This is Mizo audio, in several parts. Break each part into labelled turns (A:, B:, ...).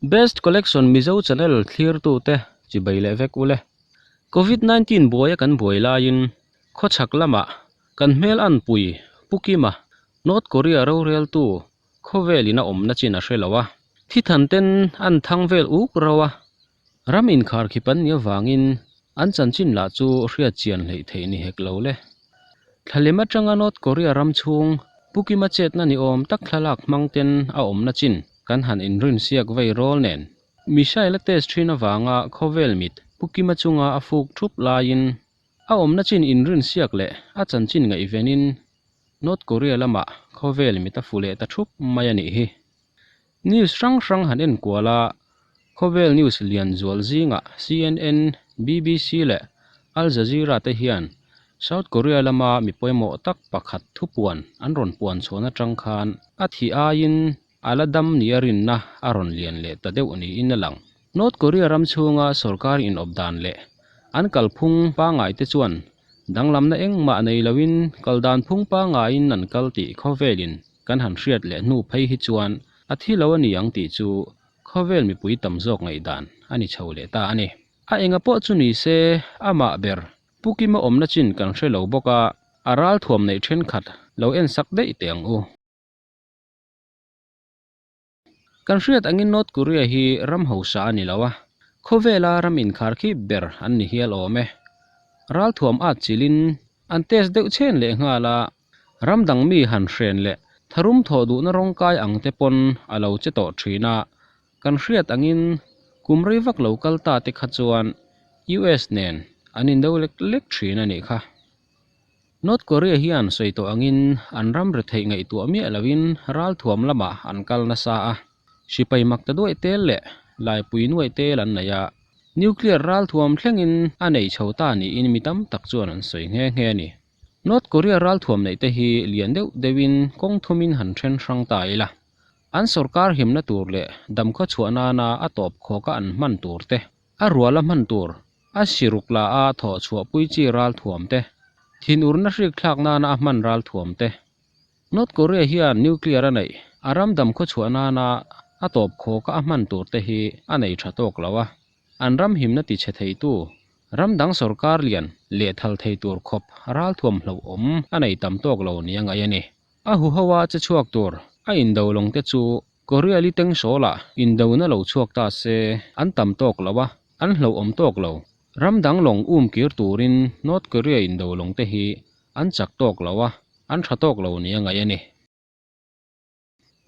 A: Best Collection Mizo Channel thlirtute chibai leh vek ule. Covid 19 buaia kan buai laiin khawchhak lamah kan hmel anpui Pu Kima, North Korea roreltu khawvelin a awmna chin a hre lo a, thi than ten an thang vel uk rauh a, ram inkharkhip an nih avangin an chanchin lah chu hriat chian hleih theih ni hek lo le. Thlalem atanga North Korea ram chhung Pu Kima chetna ni awm tak thlalak hmang ten a awmna chin kan han inrinsiak vei rawl nen missile a test thin avanga khawvel mit Pu Kima chunga a fuk thup laiin a awmna chin inrinsiak leh a chanchin ngaihvenin North Korea lamah khawvel mit a fu leh ta thup mai a nih hi. News hrang hrang han en kual a, khawvel news lian zual zingah CNN, BBC leh Al Jazeera te hian South Korea lama mi pawimawh tak pakhat thupuan an rawn puan chhuahna tang khan a thih aiin a la dam nia rinna a rawn lian leh ta deuh niin a lang. North Korea ram chhunga sorkar inawp dan leh an kalphung pangngai te chuan Danglamna engmah nei loin kal dan phung pangaiin an kal tih khawvelin kan han hriat leh hnu phei hi chuan a thi lo a ni ang tih chu khawvel mipui tam zawk ngaihdan a ni chho leh ta a ni. A enga pawh chu ni se amah ber Pu Kima awmna chin kan hre lo bawk a, a ralthuam neih thenkhat lo ensak daih teh ang u. Kan hriat angin North Korea hi ram hausa a ni lo a, khawvela ram inkhar khip ber an ni hial awm e. Ralthuam at chilin an test deuh chhen leh nghal a, ram dang mi han hren leh tharum thawh duhna rawngkai ang te pawn a lo che tawh thin a, kan hriat angin kum rei vak lo kal ta te kha chuan US nen an indo lek lek thin a nih kha. North Korea hian sawi tawh angin an ram retheih ngaihtuah miah loin ralthuam lamah an kal nasa a, sipai mak ta duaih tel leh laipui nuaih tel an nei a, nuclear ralthuam thlengin a nei chho ta niin mi tam tak chuan an sawi nghe nghe a ni. North Korea ralthuam neih te hi lian deuh deuhin kawng thumin han then hrang ta ila, an sorkar himna tur leh damkhaw chhuah nana a tawp khawka an hman tur te, a ruala hman tur A siruk la a thawh chhuahpui chi ralthuam te, thinurna hrik thlak nana a hman ralthuam te. North Korea hian nuclear a neih, a ram dam khawchhuah nana a tawp khawka a hman tur te hi a nei tha tawk lo a, an ram himna ti chhe theitu, ram dang sorkar lian leh thal thei tur khawp ralthuam hlauhawm a nei tam tawk lo nia ngaih a ni. A huho a che chhuak tur a indo lawng te chu Korea li teng sawlah indona lo chhuak ta se an tam tawk lo a, an hlauhawm tawk lo. Ram dang lawng um kir turin North Korea indo lawng te hi an chak tawk lo a, an tha tawk lo nia ngaih a ni.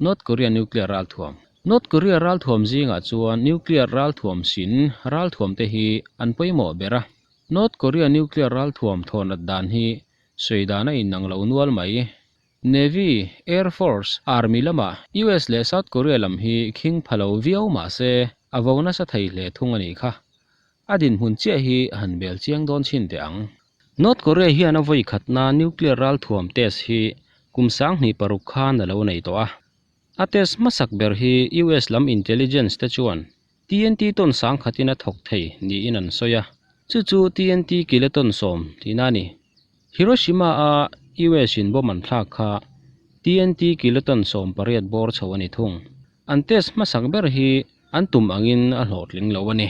A: North Korea nuclear ralthuam North Korea ralthuam zingah chuan nuclear ralthuam sin ralthuam te hi an pawimawh ber a. North Korea nuclear ralthuam thawnat dan hi sawi dan a inang lo nual mai. Navy, Air Force, Army lamah US leh South Korea lam hi khing pha lo viau mah se a vo nasa thei hle thung a nih kha. A dinhmun chiah hi han bel chiang dawn chhin teh ang. North Korea hian a vawi khatna nuclear ralthuam test hi kum 2006 khan a lo nei tawh a. A test hmasak ber hi US lam intelligence te chuan TNT tawn sangkhatin a thawk thei niin an sawi a, chu chu TNT kiloton sawm tihna a ni. Hiroshima-a US in bomb an thlak kha TNT kiloton 18 bawr chho a ni thung. An test hmasak ber hi an tum angin a hlawhtling lo a ni.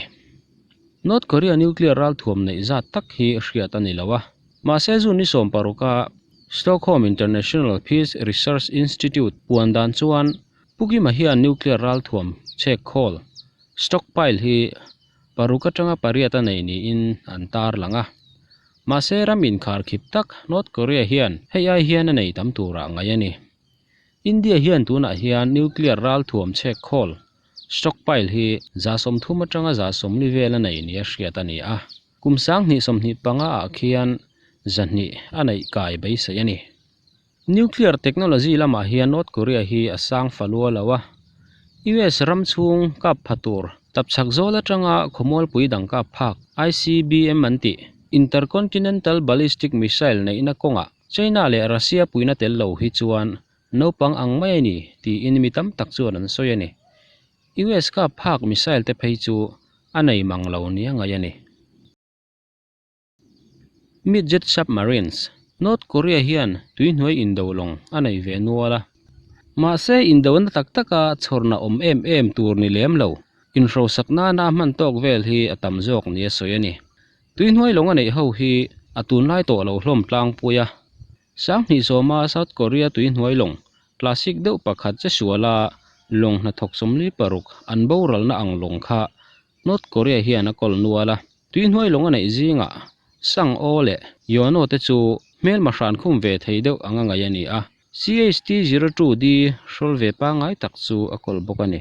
A: North Korea nuclear ralthuam neih zat tak hi hriat a ni lo a, mahse June ni 16-a Stockholm International Peace Research Institute puan dan chuan Pu Kima hian nuclear ralthuam chhek khawl, stockpile, hi paruk atanga pariat a nei niin an tarlang a. Mahse ram inkhar khip tak North Korea hian hei ai hian a nei tam turah ngaih a ni. India hian tunah hian nuclear ralthuam chhek khawl, stockpile, hi 30 atanga 40 vel a nei nia hriat a ni a. Kum 2025 ah khian 200 a neih kai beisei a ni. Nuclear technology lamah hian North Korea hi a sang fa lua lo a, US ram chhung kap pha tur tapchhak zawl atanga khawmualpui dang kap phak ICBM an tih Intercontinental Ballistic Missile neihna kawngah China leh Russia puina tel lo hi chuan naupang ang mai a ni tiin mi tam tak chuan an sawi a ni. US kap phak missile te phei chu a nei mang lo nia ngaih a ni. Midget Submarines, North Korea hian tuihnuai indo lawng a nei ve nual a. Mahse, indona tak taka chhawrna awm em em tur ni lem lo. Inhrosak nana a hman tawk vel hi a tam zawk nia sawi a ni. Tuihnuai lawng a neih ho hi a tunlai tawh lo hlawm tlangpui a. Sanghnih sawma South Korea tuihnuai lawng classic deuh pakhat che suala lawng hnathawk 46 an boralna ang lawng kha North Korea hian a kawl nual a. Tuihnuai lawng a neih zingah Sang Aw leh Yono te chu hmelma hran khum ve thei deuh anga ngaih a ni a. CHT-02D hrawl ve pangngai tak chu a kawl bawk a ni.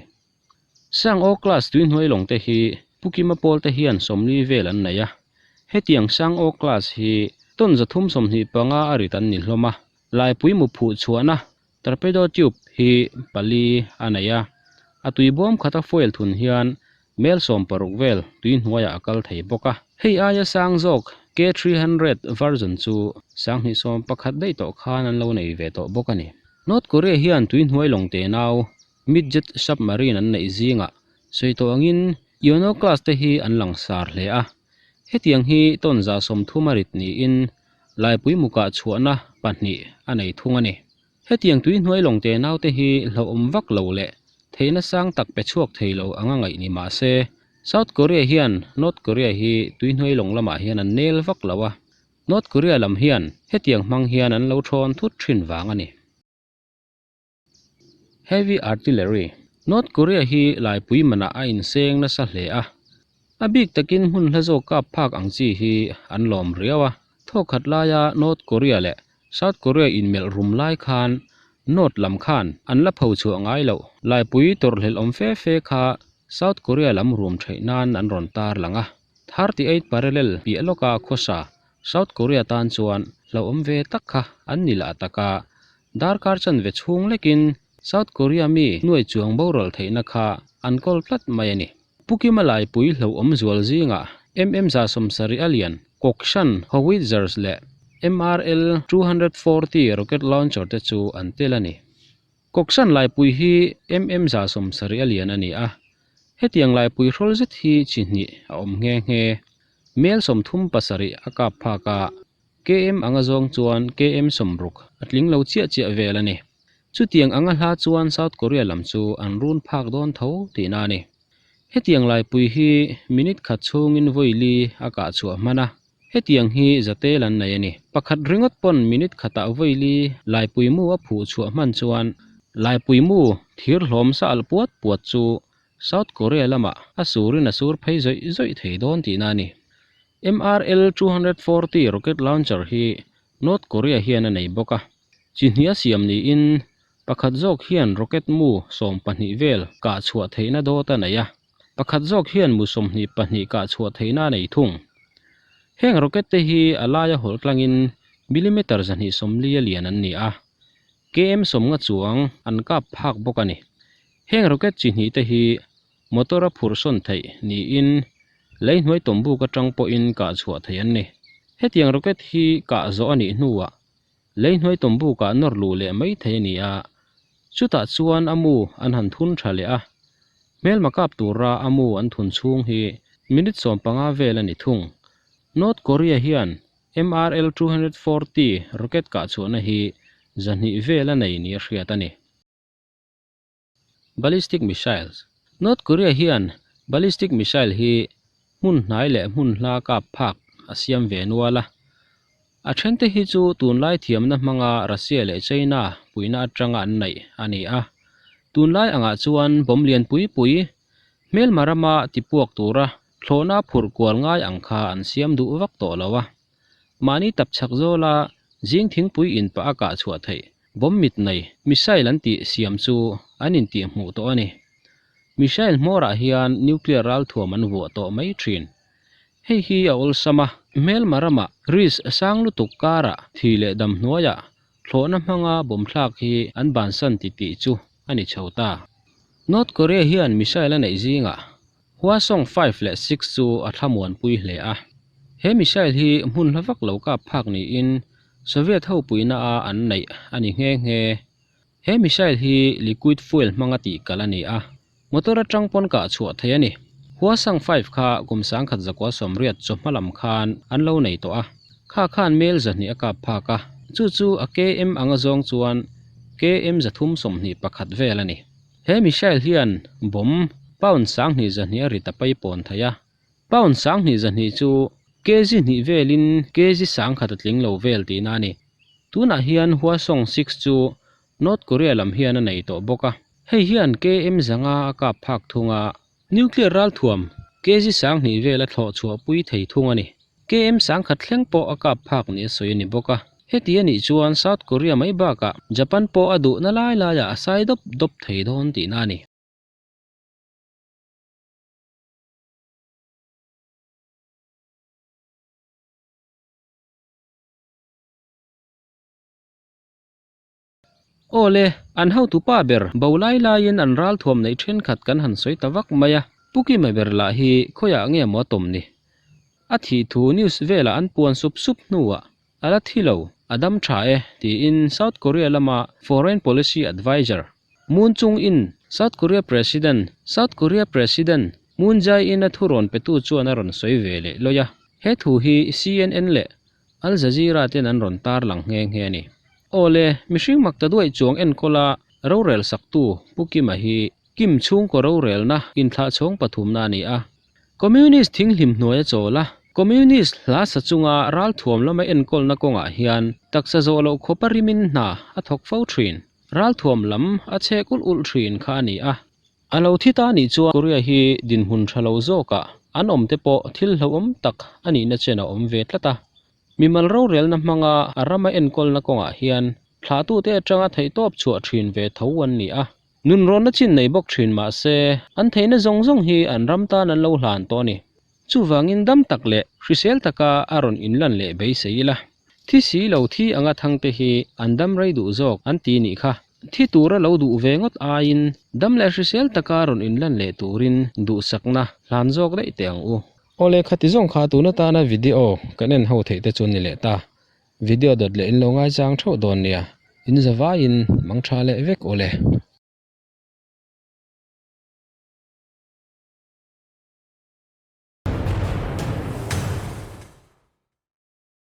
A: Sang Aw class tuihnuai lawng te hi Pu Kima pawl te hian 40 vel an nei a. Hetiang Sang Aw class hi ton 325 a rit an ni hlawm a. Laipui mu phuh chhuahna Torpedo tube hi pali a nei a, a tui bawm khata fuel thun hian mel 60 vel tui hnuaiah a kal thei bawk a. Hei aia sang zawk K300 version chu 2011 daih tawh khan an lo nei ve tawh bawk a ni. North Korea hian tui hnuai lawng te nau midget submarine an neih zingah sawi tawh angin Yono class te hi an langsar hle a. Hetiang hi tawn 30 a rit niin Laipui mukah chhuahna pahnih a nei thung a ni. Hetiang tui hnuai lawng te naute hi hlauhawm vak lo leh theihna sang tak pe chhuak thei lo anga ngaih ni mah se, South Korea hian North Korea hi tui hnuai lawng lamah hian an nel vak lo a, North Korea lam hian hetiang hmang hian an lo thawn thut thin vang a ni. Heavy Artillery, North Korea hi laipui manah a inseng nasa hle a, a bik takin hmun hla zawk kap phak ang chi hi an lawm riau a. Thawkhat laia North Korea leh South Korea inmelh rum lai khan North lam khan an la pho chhuah ngai loh. Laipui tawrhhlelh awm fe fe kha South Korea lam rum theih nan an rawn tar lang a. 38 parallel piah lawka khawsa South Korea tan chuan hlauhawm ve tak kha an ni lah tak a, darkar chanve chhung lekin South Korea mi nuai chuang boral theihna kha an kawl tlat mai a ni. Pu Kima Laipui hlauhawm zual zingah MM 70 a lian, Kokshan Howitzers leh MRL 240 rocket launcher te chu an tel a ni. Kokshan Laipui hi MM 70 a lian a ni a, hetiang laipui hrawl zet hi chi hnih a awm nghe nghe. Mel 37 a kap phak a, KM anga zawng chuan KM 60 a tling lo chiah chiah vel a ni. Chutiang anga hla chuan South Korea lam chu an run phak dawn tho tihna a ni. Hetiang laipui hi minute khat chhungin vawi li a kah chhuah hman a, hetiang hi zatel an nei a ni. Pakhat ringawt pawn minute khatah vawi li laipui mu a phuh chhuah hman chuan laipui mu thir hlawm sa alh puat puat chu South Korea lamah a surin a sur phei zawih zawih thei dawn tihna a ni. MRL 240 rocket launcher hi North Korea hian a nei bawk a. Chi hnih a siam niin pakhat zawk hian rocket mu 12 vel kah chhuah theihna dawt a nei a, pakhat zawk hian mu 22 kah chhuah theihna a nei thung. Heng rocket te hi a laia hawlh tlangin millimeter 240 a lian an ni a, KM 50 chuang an kap phak bawk a ni. Heng rocket chi hnih te hi motor a phurh sawn theih niin lei hnuai tawmbuk atang pawhin kah chhuah theih an ni. Hetiang rocket hi kah zawh a nih hnuah lei hnuai tawmbukah nawr luh leh mai theih a ni a, chutah chuan a mu an han thun tha leh a. Hmelma kap tura a mu an thun chhung hi minute 15 vel a ni thung. North Korea hian MRL 240 rocket kah chhuahna hi 200 vel a nei ni a hriat a ni. Ballistic Missiles, North Korea hian ballistic missile hi hmun hnai leh hmun hla kap phak a siam ve nual a. A thente hi chu tunlai thiamna hmanga Russia leh China puihna atanga an neih a ni a. Tunlai angah chuan bomb lian pui pui hmelma rama tipuak tura thlawhna phurh kual ngai ang kha an siam duh vak tawh lo a. Mahni tap chhak zawla zing thingpui in pah a kah chhuah theih bomb mit nei missile an tih siam chu an intih hmuh tawh a ni. Missile hmawrah hian nuclear ralthuam an vuah tawh mai thin. Hei hi a awlsam a, hmelma ramah risk sang lutuk karah thi leh dam hnuaiah thlawhna hmanga bomb thlak hi an bansan ti tih chu a ni chho ta. North Korea hian missile a neih zingah Hwasong 5 leh 6 chu a thlamuanpui hle a. He missile hi hmun hla vak lo kap phak niin Soviet ho puihna a an neih a ni nghe nghe. He missile hi liquid fuel hmanga tih kal a ni a, motor atang pawn kah chhuah thei a ni. Hwasong 5 kha kum 1980 chawhma lam khan an lo nei tawh a, kha khan mel 200 a kap phak a, chu chu a KM anga zawng chuan KM 321 vel a ni. He missile hian bomb. Pound 2200 a rit a paipawn thei a. Pound 2200 chu kg hnih velin kg 1000 a tling lo vel tihna a ni. Tunah hian Hwasong 6 chu North Korea lam hian a nei tawh bawk a. Hei hian KM 500 a kap phak thung a, nuclear ralthuam kg 2000 vel a thlawh chhuahpui thei thung a ni. KM 1000 thleng pawh a kap phak nia sawi a ni bawk a. Heti a nih chuan South Korea mai bakah Japan pawh a duhna lai laiah a sai dawp dawp thei dawn tihna a ni. Aw le, an hotu pa ber bo lai laiin an ralthuam neih thenkhat kan han sawi ta vak mai a, Pu Kima ber lah hi khawiah nge maw a tawm ni? A thih thu news velah an puan sup sup hnuah a la thi lo, a dam tha e, tiin South Korea lama Foreign Policy Adviser Moon Chung-in South Korea President South Korea President Moon Jae-in a thurawn petu chuan a rawn sawi ve leh lawih a, he thu hi CNN leh Al Jazeera ten an rawn tar lang nghe nghe a ni. Aw le, mihring mak ta duaih chuang enkawla rorel saktu Pu Kima hi Kim chhungkaw rorelna inthlah chhawng pathumna a ni a. Communist thinghlim hnuai a chawl a, Communist hla sa chunga ralthuam lama enkawlna kawngah hian taksa zawh loh khawpa rimin hna a thawk fo thin. Ralthuam lam a chhek ulh ulh thin kha a ni a. A lo thi ta nih chuan Korea hi dinhmun tha lo zawkah an awm te pawh thil hlauhawm tak a nihna chen a awm ve tlat a. Mimal rorelna hmanga a rama enkawlna kawngah hian thlahtute atanga theihtawp chhuah thin ve tho an ni a. Nunrawnna chin nei bawk thin mah se an theihna zawng zawng hi an ram tan an lo hlan tawh a ni. Chuvangin dam tak leh hrisel taka a rawn inlan leh beisei ila. Thi si lo thi anga thangte hi an dam rei duh zawk an ti nih kha. Thi tura lo duh ve ngawt aiin dam leh hrisel taka rawn inlan leh turin duhsakna hlan zawk daih teh ang u. Awle khati zawng kha tun atana video kan en ho theih te chu ni leh ta. Video dawt leh in lo ngaichang theuh dawn nia. In zavaiin mang tha leh vek awle.